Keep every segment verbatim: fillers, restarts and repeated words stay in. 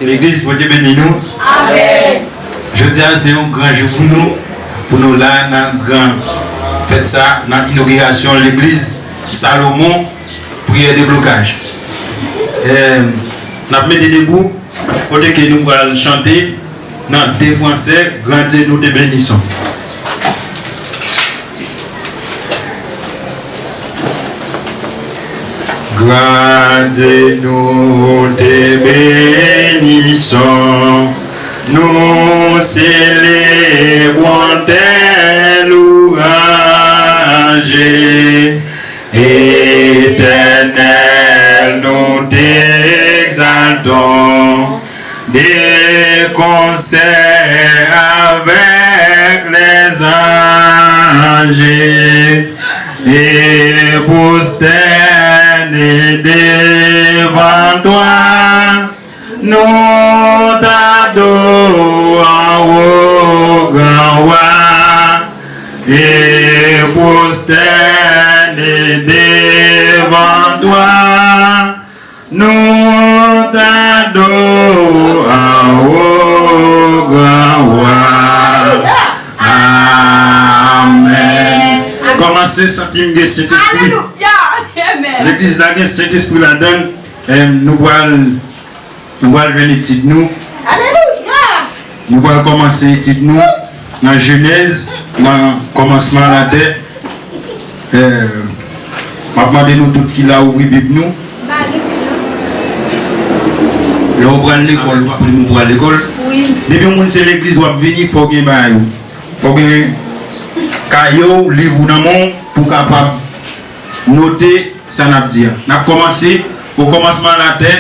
Legliz, Bondye beni nou. Amèn. Jodi a, se yon gran jou pou nou, pou nou la nan gran fèt sa, nan inogirasyon legliz Salomon, priyè deblokaj. Eh, n ap mete debou, kote ke nou pral chante nan de fransè, Grand Dieu nous te bénissons. Grand Dieu nous te bénissons, nous célébrons tes louanges. Éternel, nous t'exaltons de concert avec les anges et prosternés devant toi. Nous t'adorons, ô grand roi, et prosternés devant toi. Nous t'adorons, ô grand roi. Amèn. Kòmanse santi m gen Sentespri. Alelouya. Amèn. Legliz la gen Sentespri ladan l. Em, nou pral, nou pral jwenn etid nou. Alelouya. Nou pral kòmanse etid nou nan Jenèz, nan kòmansman latè. Eh, m ap mande nou tout ki la ouvri Bib nou. Lè w pral lekòl, ou pa konn ou pral lekòl. Depi yon moun se legliz w ap vini, fò w gen bagay ou. Fò w gen kaye w, liv ou nan men w pou w kapab note sa n ap di a. N ap kòmanse, okòmansman latè,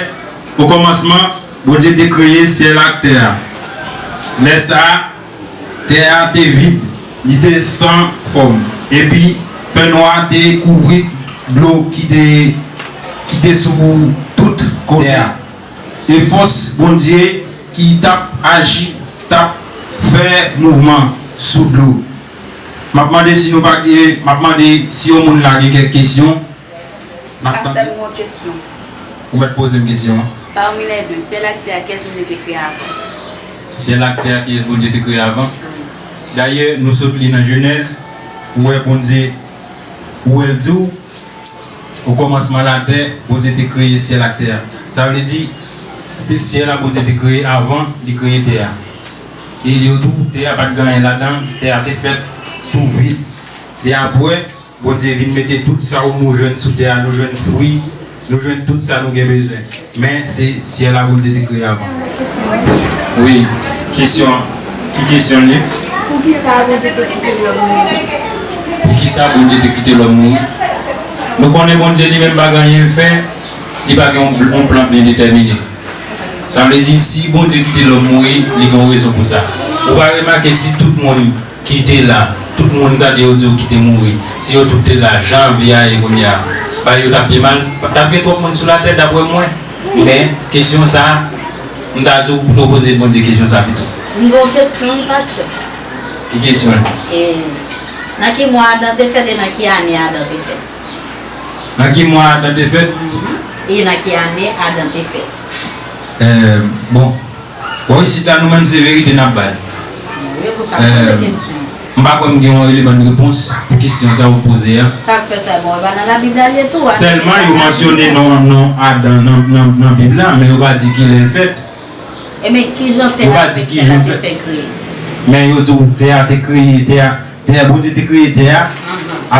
okòmansman, Bondye te kreye syèl ak tè a. Lè sa a, tè a te vid, li te san fòm, epi fènwa te kouvri dlo ki te, ki te sou tout kote a. E fòs Bondye ki t ap aji t ap fè mouvman sou dlo. M ap mande si nou pa gen, m ap mande si yon moun la gen kèk kesyon. N ap tande. Pastè, m gen yon kesyon. Ou mèt poze m kesyon an. Parmi les deux, syèl ak tè a, kiyès Bondye te kreye avan? Syèl ak tè a, kiyès Bondye te kreye avan? Wi. Dayè, nou sot li nan Jenèz, ou wè Bondye, ou wè l di w, okòmansman latè, Bondye te kreye syèl ak tè a. Sa vle di, se syèl la Bondye te kreye avan li kreye tè a. E li di w tou, tè a pa t gen anyen ladan l, tè a te fèt tou vid. Se apre, Bondye vin mete tout sa w nou jwenn sou tè a, nou jwenn fwi, nou jwenn tout sa nou gen bezwen. Men se syèl la Bondye te kreye avan. Wi, kesyon an. Ki kesyon li? Poukisa Bondye te kite lòm mouri? Poukisa Bondye te kite lòm mouri? Nou konnen Bondye li menm pa gen anyen l fè, li pa gen yon, yon plan byen detèmine. Sa vle di, si Bondye kite lòm mouri, li gen yon rezon pou sa. Ou pa remake si tout moun ki te la, tout moun gade yo di yo ki te mouri, si yo tout te la, jan vi a ye kounye a, bagay yo t ap pi mal? T ap gen twòp moun sou latè, daprè mwen. Men, kesyon sa a, m ta di w pou w poze Bondye kesyon sa a pito. M gen yon kesyon, wi, pastè. Ki kesyon? E, nan ki mwa Adan te fèt e nan ki ane Adan te fèt? Nan ki mwa Adan te fèt? Mhm. E nan ki ane Adan te fèt? Eh, bon. Bon, isit la, nou menm se verite n ap bay. Wi, pou sa, poze kesyon. M pa kwè m gen yon eleman de repons pou kesyon sa ou poze a. Sa k fè sa, bon, e pa nan Labib la l ye tou, a. Sèlman, yo mansyone non, non Adan nan, nan, nan Bib la, men yo pa di kilè l fèt. Ebyen, ki jan tè a avèk syèl la te fè kreye? Men yo di w tè a te kreye, tè a, tè a, Bondye te kreye tè a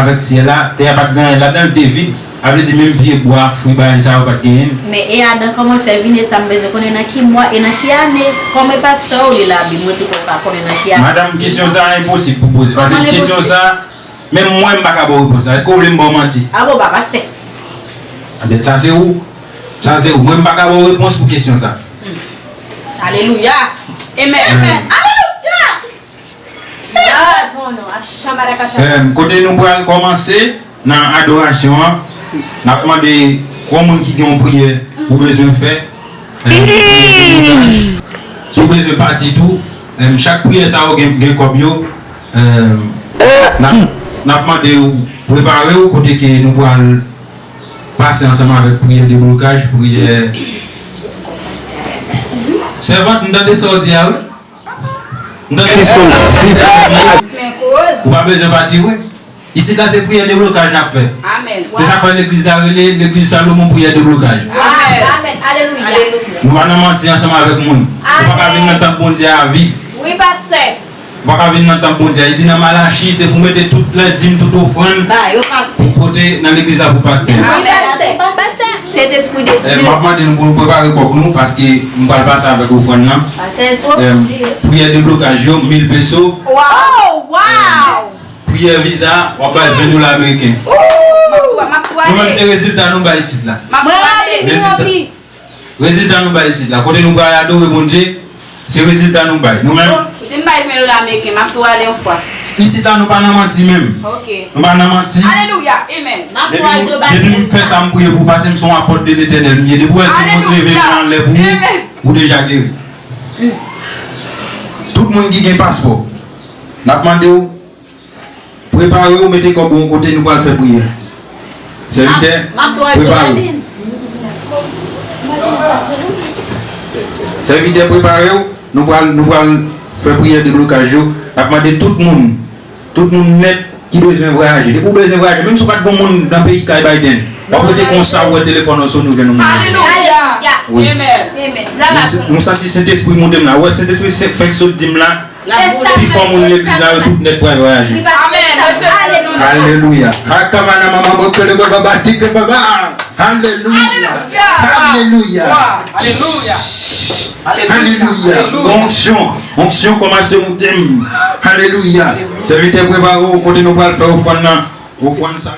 avèk syèl la, tè a pa t gen anyen ladan l, te vid. A vle di menm pye bwa, fwi, bagay sa yo pa t genyen. Men e Adan kòman l fè vin, e sa m bezwen konnen nan ki mwa e nan ki ane. Kòm e pastè w li Labib, mwen te kwè w pa konnen nan ki ane. Madanm, kesyon sa a enposib pou poze, paske kesyon sa a, menm mwen m pa ka ba w repons la. Èske w vle m ba w manti? A bon, ba pastè. Anben, sa se ou. Sa se ou. Mwen m pa ka ba w repons pou kesyon sa. Hmm. Alelouya. Amen. Amen. Alelouya. Sè m, kote nou pral kòmanse nan adorasyon an, n ap mande yon moun ki gen yon priyè ou bezwen fè. Eh, si w bezwen pati tou, eh, chak priyè sa yo gen, gen kòb yo. Eh, n ap, n ap mande w prepare w kote ke nou pral Pase ansanm avèk priyè deblokaj, priyè. Sèvant, m tande sa w di a, wi. M tande sa w di a. Ou pa bezwen pati, wi. Isit la, se priyè deblokaj n ap fè. Amèn. Se sa k fè legliz la rele legliz Salomon priyè deblokaj. Amèn. Amèn. Alelouya. Nou pa nan manti ansanm avèk moun. Nou pa ka vin nan tanp Bondye a vid. Wi, pastè. Ou pa ka vin nan tanp Bondye a. Li di nan Malachi, se pou mete tout ladim, tout ofrann, pou pote nan legliz la pou pastè. Wi, pastè. Pastè. Sentespri de Dye. M ap mande nou pou nou prepare kòb nou, paske m pral pase avèk ofrann nan. Priyè deblokaj yo, mil peso. Waw! Waw! Priyè viza, w ap bay ven dola ameriken. Nou menm, se rezilta nou bay isit la. Rezilta. Rezilta nou bay isit la. Kote nou pral adore Bondye, se rezilta nou bay. Nou menm. Si m bay ven dola ameriken, m ap tou ale yon fwa. Isit la, nou pa nan manti menm. Nou pa nan manti. Alelouya. Amen. Depi m, depi m fè sa, m priye pou pase, m se yon apòt de Letènèl m ye. Depi w wè se moun leve men anlè pou ou, ou deja geri. Tout moun ki gen paspò, n ap mande w, prepare w, mete kòb ou yon kote, nou pral fè priyè. Sèvitè, prepare w. Sèvitè, prepare w, nou pral, nou pral fè priyè deblokaj yo. N ap mande tout moun, tout moun nèt ki bezwen vwayaje. Depi w bezwen vwayaje, menm si w pa t gon moun nan peyi kay Biden, w ap rete konsa, ou wè telefòn ou sone, ou jwenn yon moun. Alelouya. Wi. Amen. Nou, nou santi Sentespri monte m la. Ou wè Sentespri se fèk sot di m la. Pi fò moun legliz la yo tout nèt pral vwayaje. Alelouya. Akamana mama bokele baba batike baba. Alelouya. Alelouya. Alelouya. Onksyon. Onksyon kòmanse monte m. Alelouya. Sèvitè, prepare w kote nou pral fè ofrann nan. Ofrann sa.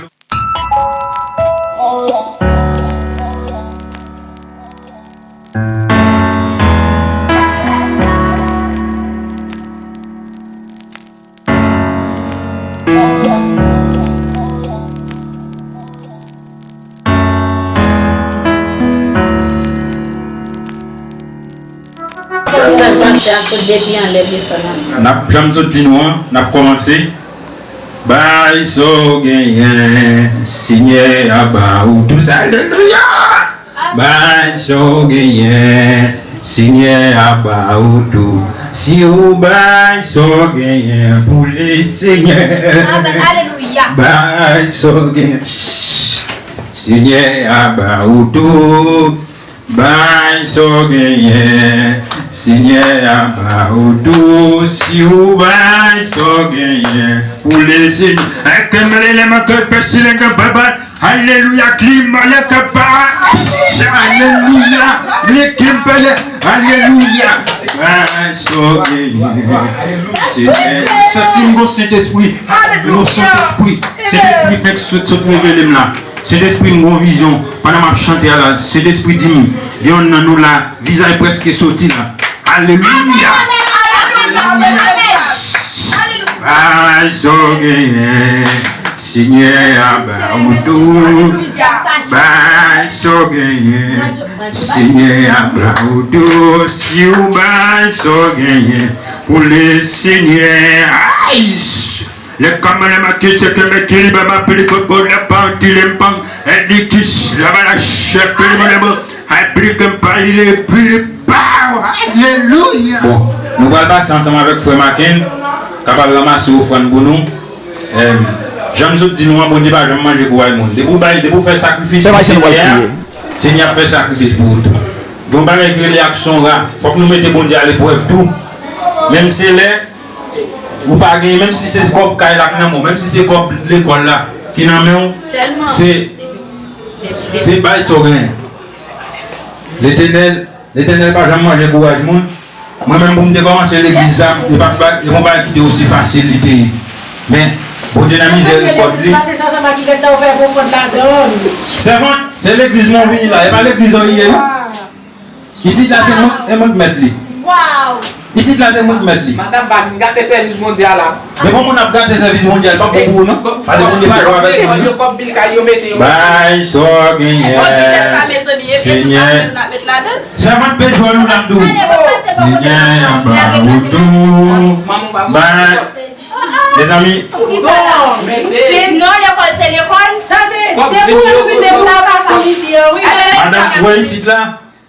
N ap janm sot di nou an, n ap kòmanse. Bay sa w genyen, Senyè a ba ou tou. Alelouya! Bay sa w genyen, Senyè a ba ou tou. Si ou bay sa w genyen pou Lesenyè. Amèn. Alelouya. Bay sa w genyen, Senyè a ba ou tou. Bay sa w genyen, Senyè a ba ou tou. Si ou bay sa w genyen pou Lesenyè. Ekemele le make pesi le ke baba. Alelouya, klimba le ke ba. Alelouya, le kimbele. Alelouya. Bay sa w genyen, Senyè. Santi m gon Sentespri. Gon Sentespri. Sentespri fèk sot, sot revele m la. Sentespri, m gon vizyon. Pandan m ap chante a la, Sentespri di m, gen yonn nan nou la, vizaj prèske soti la. Alelouya! Bay sa w genyen, Senyè a ba ou tou. Bay sa w genyen, Senyè a ba ou tou. Si w bay sa w genyen pou Lesenyè. Ay! Le kamele makise ke me kili baba pili kopo le pan tile pan. Editis la bala chèpe le mone mo. Ay pili ke m pa li le pili pa. Alelouya. Bon, nou pral pase ansanm avèk frè Maken, kapab ranmase ofrann pou nou. Em, jan m sot di nou an, Bondye pa janm manje kouray moun. Depi w bay, depi w fè sakrifis pou Senyè a, Senyè ap fè sakrifis pou ou tou. Gen yon bagay ki rele aksyon ra. Fòk nou mete Bondye aleprèv tou. Menm se lè ou pa genyen, menm si se kòb kay la k nan men w, menm si se kòb lekòl la ki nan men w, se, se bay sa w genyen. Letènèl, Letènèl pa janm manje kouraj moun. Mwen menm, pou m te kòmanse legliz sa, e pa t ba-, e pa yon bagay ki te osi fasil li te ye. Men, Bondye nan mizèrikòd li. Sèvant, se legliz mwen vini la, e pa legliz an li ye, non. Isit la se mwen, e mwen k mèt li. Isit la se mwen k mèt li. Madanm pa vin gate sèvis Bondye a la. Depi yon moun ap gate sèvis Bondye a, li p ap bon pou ou non. Paske Bondye pa jwe avèk moun non. Bay sa w genyen, Senyè. Sèvant, pe djòl ou la m di w. Senyè a ba ou tou. Bay. Mezanmi. Poukisa? Non, lekòl se lekòl. Sa se depi w vin depi w la pa sa. Ou wè isit la?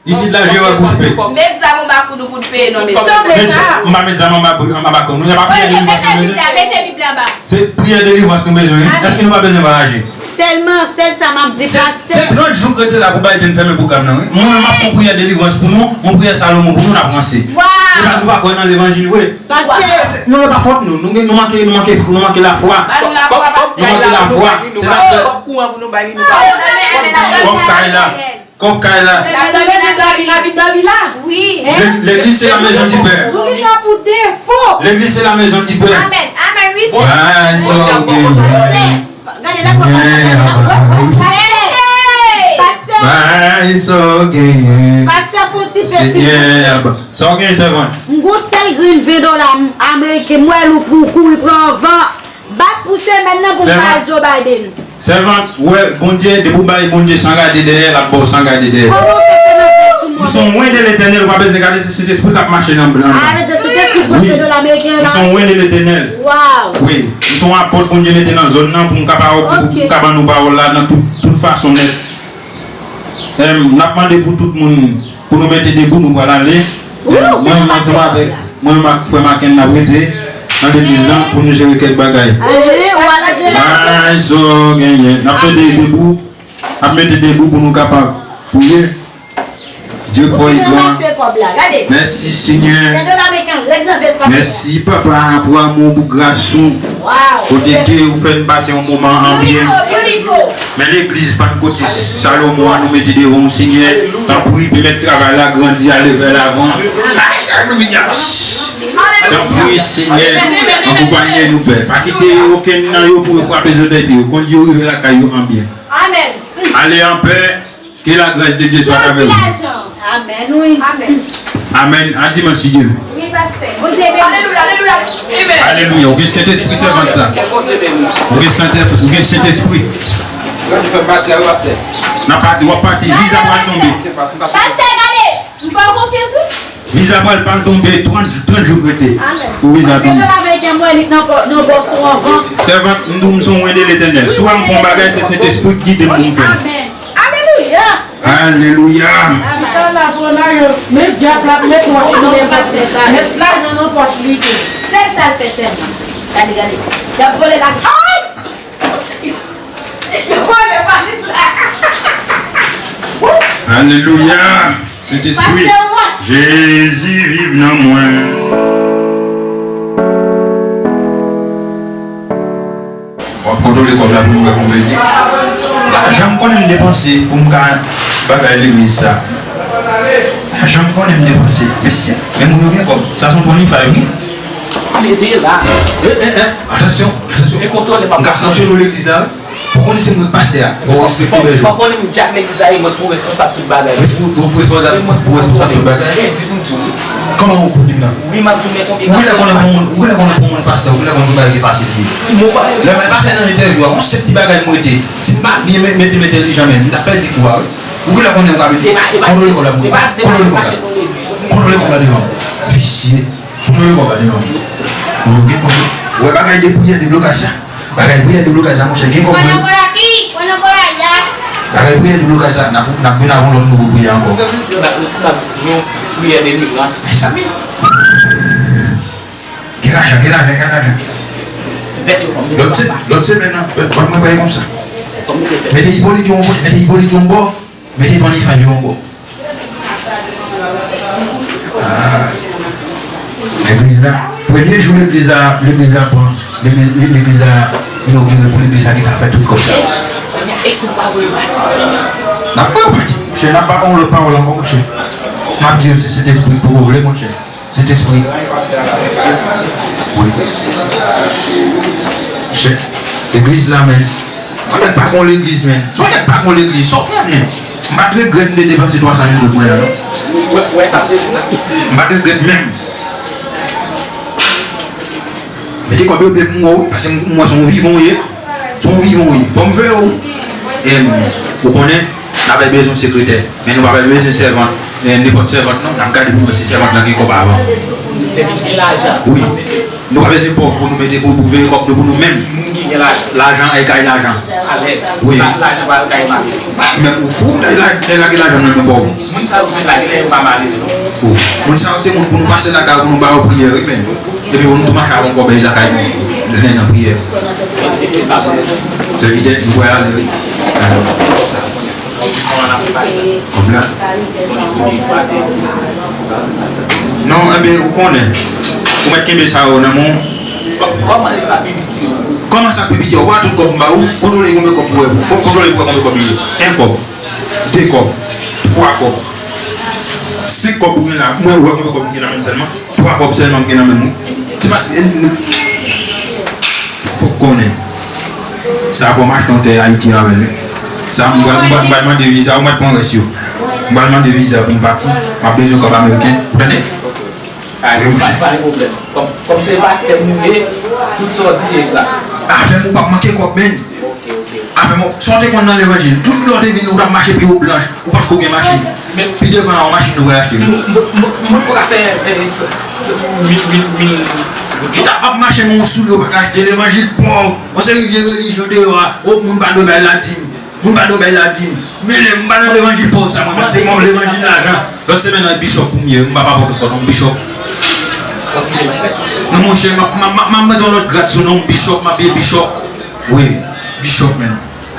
Isit la, Jewòv bouch pe. Met zam anba kou nou pou n peye non, mesye. Sanble sa. M pa met zam anba, anba kou nou. Y a pa priyè delivrans nou bezwen. Mete Bib la ba. Se priyè delivrans nou bezwen, wi. Èske nou pa bezwen vwayaje? Sèlman, sèl sa m ap di, pastè. Se trant jou k rete la pou Biden fèmen pwogram nan, wi. Mwen, m ap fè yon priyè delivrans pou nou, yon priyè Salomon pou nou, n ap ranse. Waw! E pa, nou pa kwè nan levanjil vre. Pastè. Se, se, non, e pa fòt nou. Nou, nou manke, nou manke, nou manke lafwa. Nou manke lafwa. Se sa k fè. Kòb kouran pou nou bay li, nou pa. Kòb kay la. Kòb kay la. N ap dòmi nan kay li. N ap vin dòmi la. Wi. Le- L'église, c'est la maison du Père. Nou gen sa pou defo. L'église, c'est la maison du Père. Amèn. Amèn, wi, se. Bay sa w genyen. Pastè, gade la, pastè, gade la. Hey! Pastè. Bay sa w genyen. Pastè, fon ti pè, silvouplè. Sa w genyen, sèvant? M gon sèl grenn ven dola ameriken, m wè l ou pou kouri pran van. Bat pou semèn nan pou m bay Joe Biden. Sèvant, ou wè, Bondye, depi w bay Bondye san gade dèyè, l ap ba w san gade dèyè. Kòman w fè fè nan fè sou mwen? M se yon oint de Letènèl, ou pa bezwen gade, se Sentespri k ap mache nan blan nan. Ah, vle di Sentespri pran fè dola ameriken la. M se yon oint de Letènèl. Waw. Wi, m se yon apòt Bondye mete nan zòn nan pou m ka ba w, pou m ka ban nou pawòl la nan tout, tout fason nèt. Em, n ap mande pou tout moun, pou nou mete debou, nou pral ale. Em, mwen menm ansanm avèk, mwen menm ak frè Maken, n ap rete nan legliz lan pou nou jere kèk bagay. Bay sa w genyen. N ap mete debou, n ap mete debou pou nou kapab priye. Dye fò e gran. Mèsi, Senyè. Mèsi, Papa, pou amou, pou gras ou. Kote ke ou fè n pase yon moman an byen. Men legliz Pannkotis Salomon an nou mete devan w, Senyè. Tanpri, pèmèt travay la grandi, ale vè lavan. Alelouya! Tanpri, Senyè, akonpanye nou, Pè. Pa kite okenn nan yo pou yo frape zòtèy pye yo. Kondi yo rive lakay yo an byen. Ale an pè. Que la grâce de Dieu soit avec vous. Amèn, wi. Amèn. A dimanch, si Dye vle. Wi, pastè. Bondye beni. Alelouya, alelouya. Amen. Alelouya. Ou gen Sentespri, sèvant sa. Ou gen Sentespri, ou gen Sentespri. N ap pati, w ap pati, viza pral tonbe. Pastè, gade. M fè w konfyans, wi. Viza pral, pral tonbe, trant, trant jou rete. Amèn. Pou viza tonbe. Sèvant, m di w, m se yon oint de Letènèl. Si w wè m fè yon bagay, se Sentespri ki gide m pou m fè l. Amèn. Alelouya. Alelouya. Met dyab la, met wòch nan pòch li. Met lajan nan pòch li tou. Sèl sa l fè sèlman. Gade, gade. Y ap vole lajan. Ay! Yo vole valiz la. Alelouya. Sentespri. Jezi viv nan mwen. W ap kontwole kòb la pou nou wè konbyen li ye. Lajan m konnen m depanse pou m ka bagay legliz sa. Lajan m konnen m depanse. Mesye, men moun yo gen kòb. Sa se yon twenty-five, wi. Mete la. E, e, e, atansyon, atansyon. E kontwole m ap. M ka sanksyone w legliz la, wi. Fò konnen se mwen k pastè a. Fò w respekte lè jou. Fò konnen m dyak legliz la, e mwen k pou responsab tout bagay. Ou responsab, ou responsab tout bagay. E di pou m di w. Kòman ou pou di m nan? Wi, m ap di w, men konbyen. Ou genlè konnen pou moun, ou genlè konnen pou moun pastè, ou genlè konnen pou bagay ki fasil li ye. Lè mwen pase nan entèvyou a, yon sèl ti bagay m rete. Si m pa byen met- mete m entèlijan menm, m t ap pèdi kou a, wi. Ou genlè konnen ou ka vin. Kontwole kòb la pou mwen. Kontwole kòb la. Kontwole kòb la devan. Visye. Kontwole kòb la devan. Ou gen kòb. Ou wè bagay de priyè deblokaj sa. Bagay priyè deblokaj sa, monchè, gen kòb vre. Bagay priyè deblokaj sa, n ap, n ap vin avè yon lòt nouvo priyè ankò. N ap, n ap yon priyè delivrans. Men sa. Gen lajan, gen lajan, gen lajan. Lòt se-, lòt semèn nan, fè, fè mwen bay konsa. Mete Ipolit yon bò, mete Ipolit yon bò. Mete Vanessa Diongo. Ah. Legliz la. Premye jou legliz la, legliz la pran, legliz, legliz la inogire pou legliz la ki ta fè tout kòb sa. E si w pa vle pati? N ap fè w pati. Monchè, n ap ba w lòt pawòl ankò, monchè. M ap di yo se Sentespri pou ou vle, monchè. Sentespri. Wi. Chè. Legliz la, men. Yon nèg pa gon legliz, men. Se yon nèg pa gon legliz. Sa w konnen? M pa t regrèt m te depanse twa san mil goud mwen an, non. M pa t regrèt menm. Mete kòb yo byen pou mwen, wi, paske m wè se yon vivan w ye. Se yon vivan w ye. Fò m veye w. E, ou konnen, n ap bezwen sekretè. Men nou pa bezwen sèvant. eh, nenpòt sèvant non, n ap gade pou nou wè si sèvant lan gen kòb avan. Depi gen lajan. Wi. Nou pa bezwen pòv pou nou mete pou, pou veye kòb nou pou nou menm. Moun ki gen lajan. Lajan, ègay lajan. Alèz. Wi. La- Lajan pa al kay mari. Men ou fou, lè la gen lajan nan men pòv. Moun sa yo vin la, genlè yo pa mari non. Moun sa yo se moun pou nou pase lakay pou nou ba yo priyè, wi, men. Epi pou nou tou mache avè yon kòbèy lakay nou, lè nan priyè. E, e, e sa, se Se ide, nou pral ale, wi. Kòb la. Non, enben, ou konnen. Ou mèt kenbe sa yo nan men w. Kò- Kòman e sa pi piti yo? Kòman sa pi piti yo? Ou pa tout kòb m ba ou? Kontwole konbyen kòb ou wè. Fò w kontwole pou w wè konbyen kòb li ye. En kòb. De kòb. Twa kòb. Senk kòb ou gen la. Mwen, ou wè konbyen kòb m gen nan men m sèlman? Twa kòb sèlman m gen nan men m wi. Se paske n- fòk konnen. Sa fò m achte yon tè Ayiti avè l wi. Sa m pral m pral- m pral mande viza, ou mèt pran rès yo. M pral mande viza pou m pati. M ap bezwen kòb ameriken. Ou tande? Ay, pa, pa gen pwoblèm. Kòm, kòm se pastè nou ye, tout sa w di se sa. Afè m ou p ap manke kòb, men. Ok, ok. Afè m, sa w te konn nan levanjil. Tout lè w te vin, ou t ap mache pye w blanch. Ou pa t ko gen machin. Men pi devan la, yon machin nou pral achte. Moun, moun, moun, moun pa ka fè, eh, s- s- mil, mil, mil goud. Ki t ap ap mache nan yon soulye ou pa ka achte levanjil pòv. Yon seri vye relijyon deyò a. O, moun pa dwe bay ladim. Moun pa dwe bay ladim. Men lè m pa nan levanjil pòv sa, mwen menm, se mwen levanjil lajan. Lòt semèn nan, bishop pou m ye, m pa pa pòt ankò non, bishop. Ok, pastè. Non, monchè, m ap, m ap, m ap, m ap mete yon lòt grad sou non m, bishop, m ap ye bishop. Wi, bishop, men.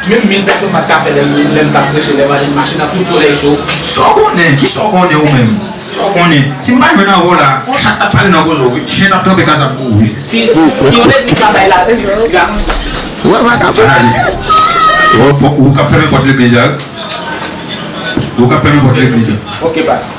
Menm mil pèsòn pa t ka fè lè, lè m t ap preche levanjil, mache nan tout solèy cho. Sa w konnen, kisa w konnen ou menm? Sa w konnen? Si m pa jwenn anwo la, chat t ap pale nan koze w, wi. Chen t ap tranpe kaz ap boure. Si, si yon legliz pa bay ladim, gratis. Ou wè, pa ka pale. Fò, fò, ou k ap fèmen pòt legliz la, wi. Ou k ap fèmen pòt legliz la. Ok, pas.